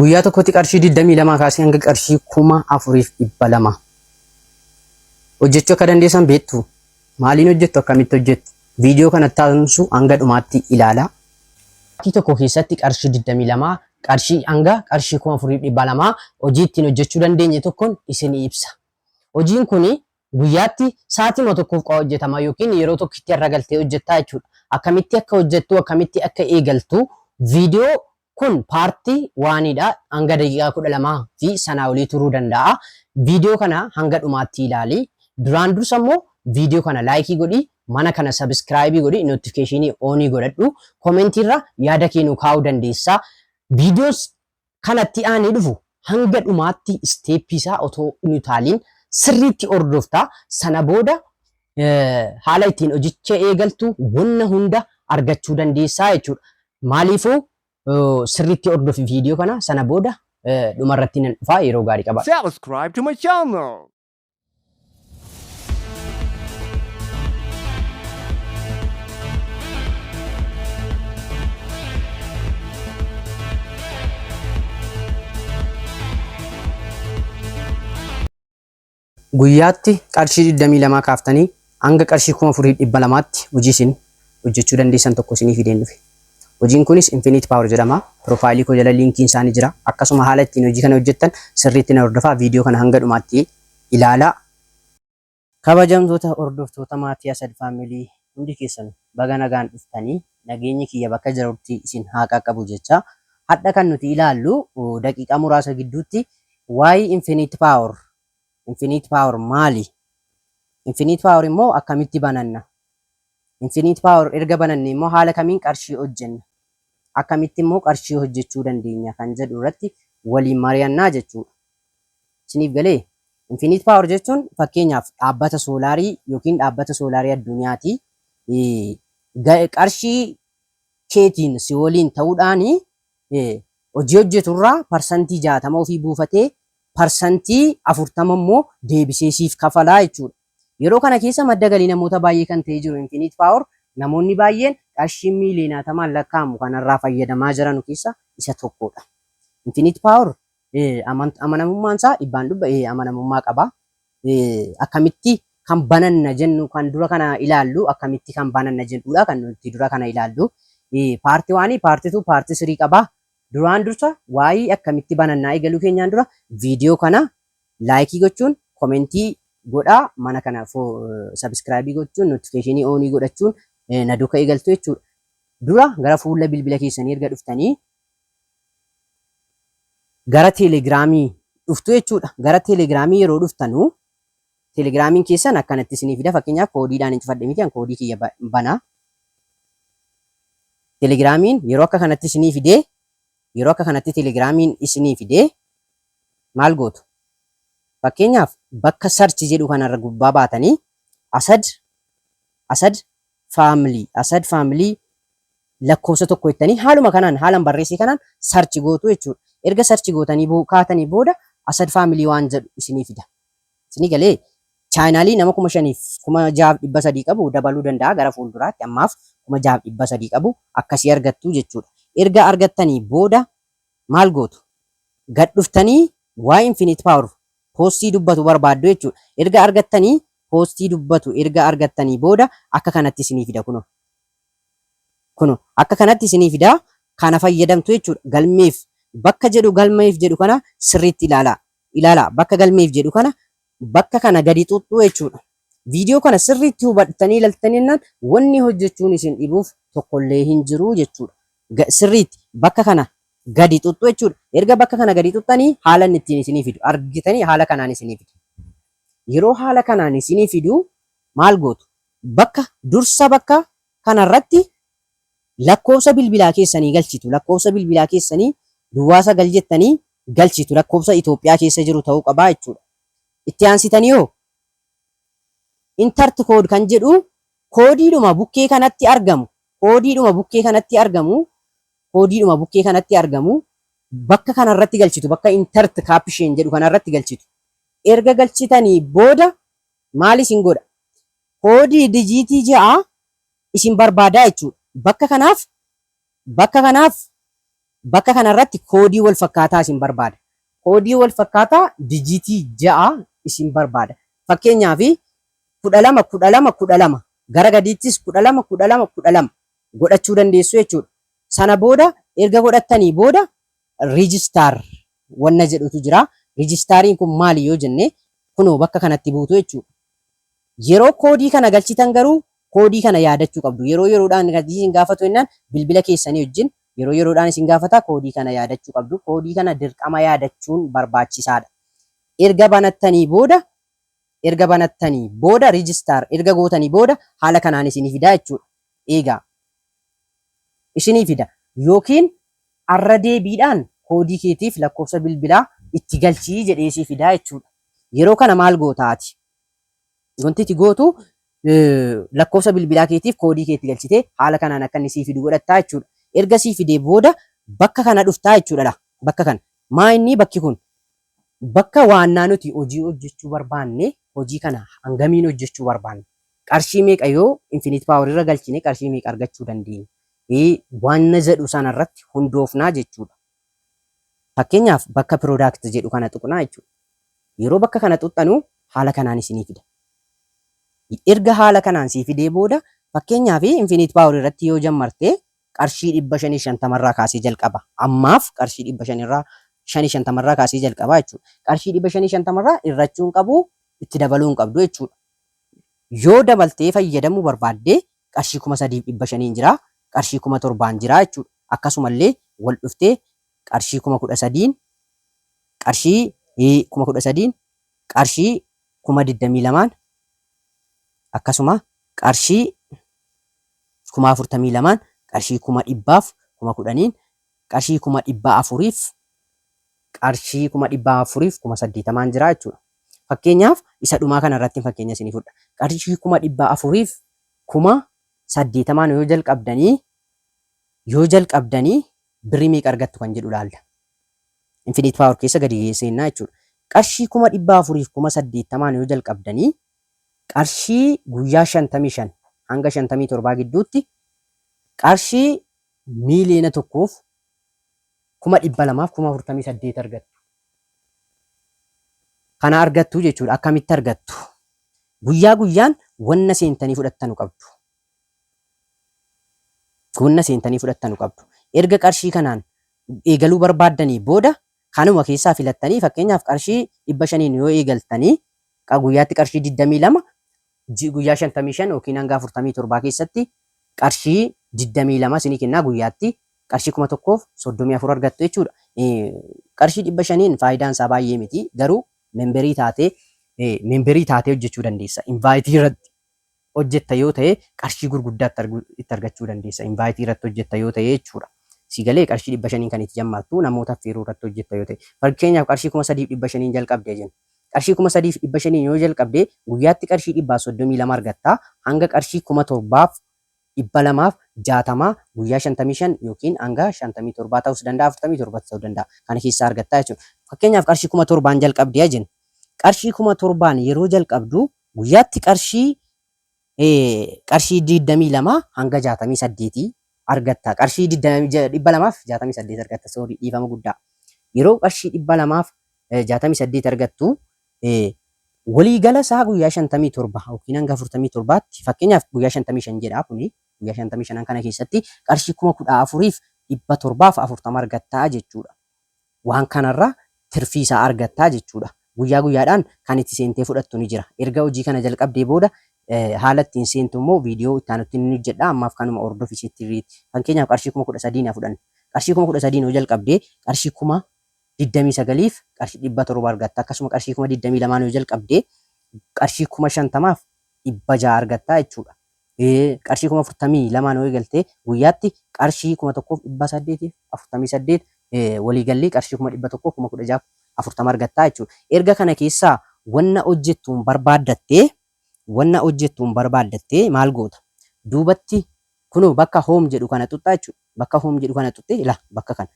Guyyaa tokkotti qarshii 22 kaasee hanga qarshii 4,200 hojjechuu akka dandeessan beektu. Maaliin hojjettu, akkamitti hojjettu? Viidiyoo kana taasisu hanga dhumaatti ilaalaa. Sa'aatii tokko keessatti qarshii 22 qarshii hanga qarshii 4,200 hojii ittiin hojjechuu dandeenye tokkoon isinii ibsa. Hojiin kun guyyaatti sa'aatima tokkoof qofa hojjetama yookiin yeroo tokkitti irra galtee hojjettaa jechuudha. Akkamitti akka hojjettu, akkamitti akka eegaltu viidiyoo kun part onedha. Hanga daqiiqaa 12 fi sanaa olii turuu danda'a. Viidiyoo kana hanga dhumaatti ilaali. Duraan dursa immoo viidiyoo kana like godhi, mana kana subscribe godhi, notification on godhadhu. Commentii irra yaada kee nu kaa'uu dandeessa. Viidiyoo kanatti aanee dhufu hanga dhumaatti step isaa otoo hin utaaliin sirriitti hordofta. Sana booda haala ittiin hojicha eegaltu wanna hunda argachuu dandeessaa jechuudha. Maaliifuu sirriitti hordofi viidiyoo kana, sana booda dhumarratti nan dhufaa, yeroo gaarii qaba. Subscribe to my channel. Guyyaatti qarshii 22 kaaftanii hanga qarshii 4,200tti hojii isin hojjechuu dandeessan tokko isinii fideen dhufe. Hojiin kunis Infinite Power jedhama. Profile koo jala linkiin isaanii jira. Akkasuma haala ittiin hojii kana hojjettan sirriitti na hordofaa. Viidiyoo kana hanga dhumaatti ilaalaa. Kabajamtoota hordoftoota maatii Asad Family, hundi keessan baga nagaan dhuftanii, nageenyi kiyya bakka jirutti isin haa qaqqabu jecha. Hadha kan nuti ilaallu daqiiqaa muraasa gidduutti waa'ee Infinite Power. Infinite Power maali? Infinite Power immoo akkamitti bananna? Infinite Power erga bananne immoo haala kamiin qarshii hojjenna? Akkamitti immoo qarshii hojjechuu dandeenya kan jedhu irratti waliin mari'annaa jechuudha. Isiniif galee? Infinite Power jechuun fakkeenyaaf dhaabbata soolaarii yookiin dhaabbata soolaarii addunyaati. Qarshii keetiin si waliin ta'uudhaan hojii hojjeturraa 60% ofii buufatee 40% immoo deebisee siif kafalaa jechuudha. Yeroo kana keessa madda galii namoota baay'ee kan ta'ee jiru Infinite Power, namoonni baay'een qarshii miiliyoonatamaan lakkaa'amu kanarraa fayyadamaa jiranu keessa isa tokkodha. Infinite Power amanamummaan isaa 100% amanamummaa qaba. Akkamitti kan bananna jennu kan dura kana ilaallu, akkamitti kan bananna jedhudha kan nuti dura kana ilaallu. Part 1, part 2, part 3 qaba. Duraan dursa waa'ee akkamitti banannaa eegaluu keenyaan dura viidiyoo kana like gochuun, commentii godhaa, mana kana subscribe gochuun, notification on godhachuun na duuka eegaltu jechuudha. Dura gara fuula bilbila keessanii erga dhuftanii gara Telegramii dhuftu jechuudha. Gara Telegramii yeroo dhuftanuu Telegramiin keessan akkanatti isinii fida. Fakkeenyaaf koodiidhaan hin cufadhe miti, an koodii kiyya banaa. Telegramiin yeroo akka kanatti isinii fidee, yeroo akka kanatti Telegramiin isinii fidee maal gootu? Fakkeenyaaf bakka search jedhu kanarra gubbaa baatanii Asad Family, Asad Family lakkoofsa 1 jettanii haaluma kanaan, haalan barreessee kanaan search gootu jechuudha. Erga search gootanii kaatanii booda Asad Family waan jedhu isinii fida. Isinii galee? Channelii nama 5,000, 6,300 qabu dabaluu danda'a gara fuulduraatti, ammaaf 6,300 qabu akkasii argattu jechuudha. Erga argattanii booda maal gootu? Gad dhuftanii waa'ee Infinite Power postii dubbatu barbaaddu jechuudha. Erga argattanii, postii dubbatu erga argattanii booda akka kanatti isinii fida kunoo. Kunoo akka kanatti isinii fida, kana fayyadamtu jechuudha. Galmeef bakka jedhu, galmeef jedhu kana sirriitti ilaalaa. Ilaalaa, bakka galmeef jedhu kana, bakka kana gadi xuxxuu jechuudha. Viidiyoo kana sirriitti hubattanii ilaaltanii jennaan wanni hojjechuun isin dhibuuf tokkollee hin jiru jechuudha. Sirriitti bakka kana gadi xuxxu jechuudha. Erga bakka kana gadi xuxxanii haala inni ittiin isinii fidu argitanii, haala kanaan isinii fidu. Yeroo haala kanaan isinii fidu maal gootu? Bakka dursa bakka kanarratti lakkoofsa bilbilaa keessanii galchitu. Lakkoofsa bilbilaa keessanii 09 jettanii galchitu. Lakkoofsa Itoophiyaa keessa jiru ta'uu qabaa jechuudha. Itti aansitanii hoo enter code kan jedhu koodiidhuma bukkee kanatti argamu, koodiidhuma bukkee kanatti argamu, koodiidhuma bukkee kanatti argamu bakka kanarratti galchitu, bakka enter caption jedhu kanarratti galchitu. Erga galchitanii booda maal isin godha? Koodii dijiitii 6 isin barbaadaa jechuudha. Bakka kanaaf Bakka kanarratti koodii wal fakkaataa isin barbaada. Koodii wal fakkaataa dijiitii 6 isin barbaada. Fakkeenyaaf 12 12 12, gara gadiittis 12 12 12 godhachuu dandeessu jechuudha. Sana booda erga godhattanii booda register wanna jedhutu jira. Registeriin kun maali yoo jenne, kunoo bakka kanatti buutu jechuudha. Yeroo koodii kana galchitan garuu koodii kana yaadachuu qabdu. Yeroo yeroodhaan isin gaafatu jennaan bilbila keessanii wajjin yeroo yeroodhaan isin gaafata, koodii kana yaadachuu qabdu. Koodii kana dirqama yaadachuun barbaachisaadha. Erga banattanii booda, register erga gootanii booda haala kanaan isinii fidaa jechuudha. Eegaa isinii fida yookiin arra deebiidhaan koodii keetiif lakkoofsa bilbilaa itti galchii jedhee sii fidaa jechuudha. Yeroo kana maal gootaati? Wanti itti gootu lakkoofsa bilbilaa keetiif koodii keetti galchitee haala kanaan akka inni sii fidu godhattaa jechuudha. Erga sii fidee booda bakka kana dhuftaa jechuudha. Bakka kana. Maa inni bakki kun? Bakka waannaa nuti hojii hojjechuu barbaanne, hojii kana hangamiin hojjechuu barbaanne? Qarshii meeqa yoo Infinite Power irra galchine qarshii meeqa argachuu dandeenya? Waan jedhu sanarratti hundoofnaa jechuudha. Fakkeenyaaf bakka product jedhu kana tuqnaa jechuudha. Yeroo bakka kana tuqxanu haala kanaan isinii fida. Erga haala kanaan sii fidee booda, fakkeenyaaf Infinite Power irratti yoo jammarte qarshii 550rraa kaasee jalqaba. Ammaaf qarshii 550rraa kaasee jalqaba jechuudha. Qarshii 550rraa irrachuu hin qabu, itti dabaluu hin qabdu jechuudha. Yoo dabaltee fayyadamuu barbaadde qarshii 3,500n jira, qarshii 7,000n jira jechuudha. Akkasumallee wal dhuftee qarshii 13,000n, qarshii 13,000n, qarshii 22,000n, akkasuma qarshii 42,000n, qarshii 110,000n, qarshii 400,000f, qarshii 480,000n jira jechuudha. Fakkeenyaaf isa dhumaa kana irratti fakkeenya isinii fudha. Qarshii 480,000n yoo jalqabdanii birrii meeqa argattu kan jedhu ilaalla. Infinite Power keessa gadi seennaa jechuudha. Qarshii 480,000n yoo jalqabdanii qarshii guyyaa 55 hanga 57 gidduutti qarshii 1,248,000 argattu. Kana argattu jechuudha. Akkamitti argattu? Guyyaa guyyaan wanna seentanii fudhattanu qabdu. Wanna seentanii fudhattanu qabdu. Erga qarshii kanaan eegaluu barbaaddanii booda kanuma keessaa filattanii, fakkeenyaaf qarshii 500n yoo eegaltanii guyyaatti qarshii 22, guyyaa 55 yookiin hanga 47 keessatti qarshii 22 isinii kennaa, guyyaatti qarshii 1,034 argattu jechuudha. Qarshii 500n faayidaan isaa baay'ee miti, garuu memberii taatee hojjechuu dandeessa. Inviteii irratti hojjetta yoo ta'e qarshii gurguddaa itti argachuu dandeessa. Inviteii irratti hojjetta yoo ta'e jechuudha. Si galee, qarshii 500n kan itti jammartu namoota affeeruu irratti hojjetta yoo ta'e. Fakkeenyaaf qarshii 3,500n jalqabdee jenna. Qarshii 3,500n yoo jalqabde guyyaatti qarshii 132 argatta. Hanga qarshii 7,260 guyyaa 55 yookiin hanga 57 ta'uus danda'a, 47 ta'uu danda'a. Kana keessaa argattaa jechuudha. Fakkeenyaaf qarshii 7,000n jalqabdee jenna. Qarshii 7,000n yeroo jalqabdu guyyaatti qarshii 22 hanga 68 argatta. Qarshii 268 argatta. Sorry, dhiifama guddaa. Yeroo qarshii 268 argattu waliigala isaa guyyaa 57 yookiin hanga 47tti, fakkeenyaaf guyyaa 55 jedha kuni, guyyaa 55 kana keessatti qarshii 14,740 argattaa jechuudha. Waan kanarra tirfii isaa argattaa jechuudha. Guyyaa guyyaadhaan kan itti seentee fudhattu ni jira. Erga hojii kana jalqabdee booda haala ittiin seentu immoo viidiyoo itti aanutti ni hojjedha. Ammaaf kanuma hordofisiitti. Fakkeenyaaf qarshii 13,000 haa fudhannu. Qarshii 13,000 yoo jalqabdee qarshii 29,000f qarshii 700 argatta. Akkasuma qarshii 22,000n yoo jalqabdee qarshii 50,600 argatta jechuudha. Qarshii 42,000n yoo eegalte guyyaatti qarshii 1,848, waliigalli qarshii 116,040 argattaa jechuudha. Erga kana keessaa wanna hojjettuun barbaaddattee maal goota? Duubatti kunoo bakka home jedhu kana xuxxaa jechuudha. Bakka home jedhu kana xuxxee, ilaa bakka kana.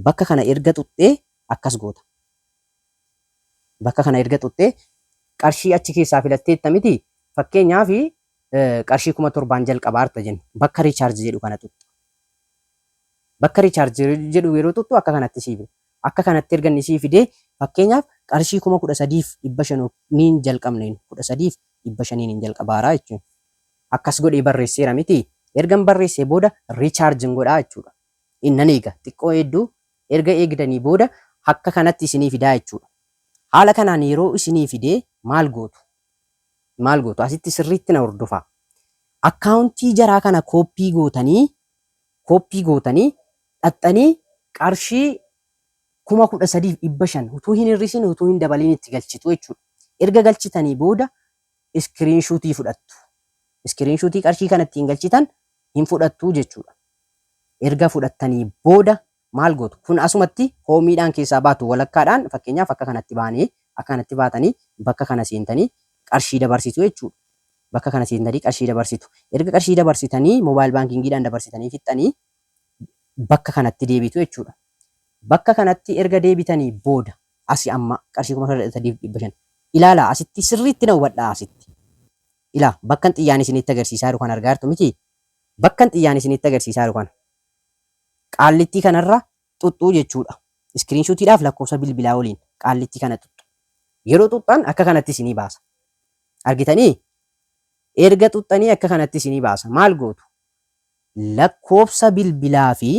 Bakka kana erga xuxxee akkas goota. Bakka kana erga xuxxee qarshii achi keessaa filatteetta miti. Fakkeenyaaf qarshii 7,000n jalqabaa harta jenna. Bakka recharge jedhu kana xuxxa. Bakka recharge jedhu yeroo tuttu akka kanatti sii fida. Akka kanatti erga inni sii fidee, fakkeenyaaf qarshii 13,500niin jalqabne, 13,500n hin jalqabaaraa jechuudha. Akkas godhee barreesseera miti. Ergan barreessee booda recharge godhaa jechuudha. Innan eega xiqqoo hedduu. Erga eegdanii booda akka kanatti isinii fidaa jechuudha. Haala kanaan yeroo isinii fidee maal gootu? Maal gootu? Asitti sirriitti na hordofaa. Akkaawuntii jaraa kana copy gootanii dhaxxanii qarshii 13,500 utuu hin hir'isin, utuu hin dabaliin itti galchitu jechuudha. Erga galchitanii booda screenshot fudhattu. Screenshot qarshii kana ittiin galchitan hin fudhattu jechuudha. Erga fudhattanii booda maal gootu? Kun asumatti homeiidhaan keessaa baatu, walakkaadhaan. Fakkeenyaaf akka kanatti baanee, akka kanatti baatanii bakka kana seentanii qarshii dabarsitu jechuudha. Bakka kana seentanii qarshii dabarsitu. Erga qarshii dabarsitanii, mobile bankingiidhaan dabarsitanii fixxanii, bakka kanatti deebitu jechuudha. Bakka kanatti erga deebitanii booda asi amma qarshii 13,500 ilaala. Asitti sirriitti na hubadhaa asitti. Ilaa, bakkan xiyyaan isinitti agarsiisaa jiru kan argaa jirtu miti. Bakkan xiyyaan isinitti agarsiisaa jiru kana. Qaallittii kanarra xuxxuu jechuudha. Screenshotiidhaaf lakkoofsa bilbilaa waliin qaallittii kana xuxxu. Yeroo xuxxan akka kanatti isinii baasa. Argitanii? Erga xuxxanii akka kanatti isinii baasa. Maal gootu? Lakkoofsa bilbilaa fi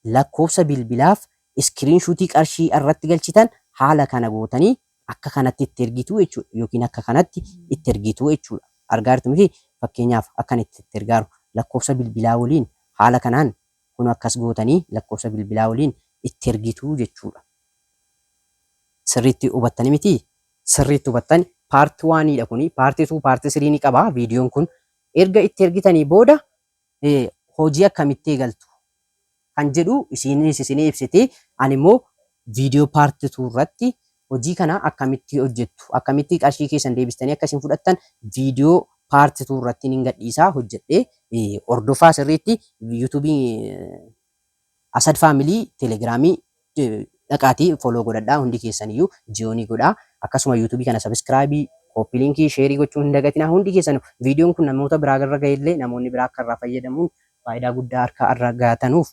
lakkoofsa bilbilaaf screenshot qarshii irratti galchitan haala kana gootanii akka kanatti itti ergitu jechuudha. Yookiin akka kanatti itti ergitu jechuudha. Argaa jirtu miti? Fakkeenyaaf akkan itti ergaaru lakkoofsa bilbilaa waliin haala kanaan kun akkas gootanii lakkoofsa bilbilaa waliin itti ergitu jechuudha. Sirriitti hubattanii miti? Sirriitti hubattani. Part oneiidha kuni. Part 2, part 3 ni qaba viidiyoon kun. Erga itti ergitanii booda hojii akkamitti eegaltu kan jedhu isinis isinii ibsiti. Ani immoo viidiyoo part 2 irratti hojii kana akkamitti hojjettu, akkamitti qarshii keessan deebistanii akka isin fudhattan viidiyoo part 2 irratti nin gadhiisaa hojjedhee. Hordofaa sirriitti. YouTubeii Asad Family, Telegramii dhaqaatii follow godhadhaa, hundi keessaniyyuu join godhaa. Akkasuma YouTubeii kana subscribe, copy link, share gochuu hin dagatinaa hundi keessan. Viidiyoon kun namoota biraa irra ga'ellee namoonni biraa akka irraa fayyadamuun faayidaa guddaa harka irra gaatanuuf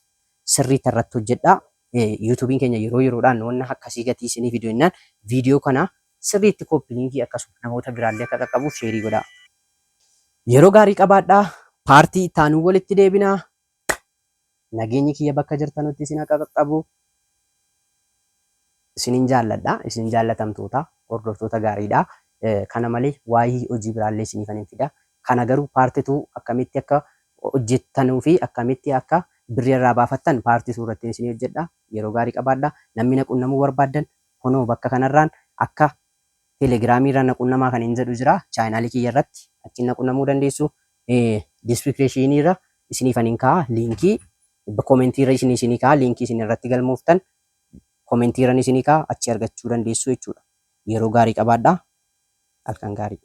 sirriitti irratti hojjedhaa. YouTubeiin keenya yeroo yeroodhaan wanna akkasii gatii isinii fiduu jennaan, viidiyoo kana sirriitti copy link, akkasuma namoota biraallee akka qaqqabuuf share godhaa. Yeroo gaarii qabaadhaa. Part ittaanuu walitti deebinaa. Nageenyi kiyya bakka jirtanutti isin akka qaqqabu. Isinin jaalladha. Isin jaallatamtoota, hordoftoota gaariidha. Kana malee waa'ee hojii biraallee isiniifan hin fida. Kana garuu part 2 akkamitti akka hojjettanuu fi akkamitti akka birrii irraa baafattan part 2 irratti isinii hojjedha. Yeroo gaarii qabaadha. Namni na qunnamuu barbaaddan kunoo bakka kanarraan akka Telegramii irraan na qunnamaa kan hin jedhu jira. Channelii kiyya irratti achiin na qunnamuu dandeessu. Descriptionii irra isiniifan hin kaa'a linkii, commentii irra isinii kaa'a linkii isin irratti galmooftan, commentii irra isinii kaa'a, achi argachuu dandeessu jechuudha. Yeroo gaarii qabaadhaa. Halkan gaarii.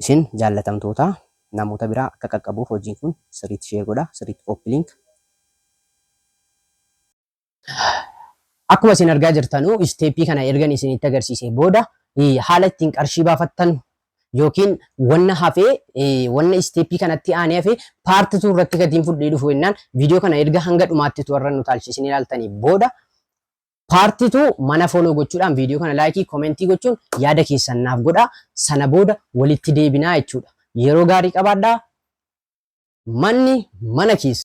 Isin jaallatamtoota, namoota biraa akka qaqqabuuf hojiin kun sirriitti share godha. Sirriitti copy link. Akkuma isin argaa jirtanu, stepii kana ergan isinitti agarsiisee booda haala ittiin qarshii baafattan yookiin wanna hafee, wanna stepii kanatti aanee hafee part 2 irratti gatiin fudhee dhufu jennaan, viidiyoo kana erga hanga dhumaatti warra nu taalchisin ilaaltanii booda part 2 mana follow gochuudhaan, viidiyoo kana like, comment gochuun yaada keessan naaf godhaa. Sana booda walitti deebinaa jechuudha. Yeroo gaarii qabaadhaa. Manni mana keessa.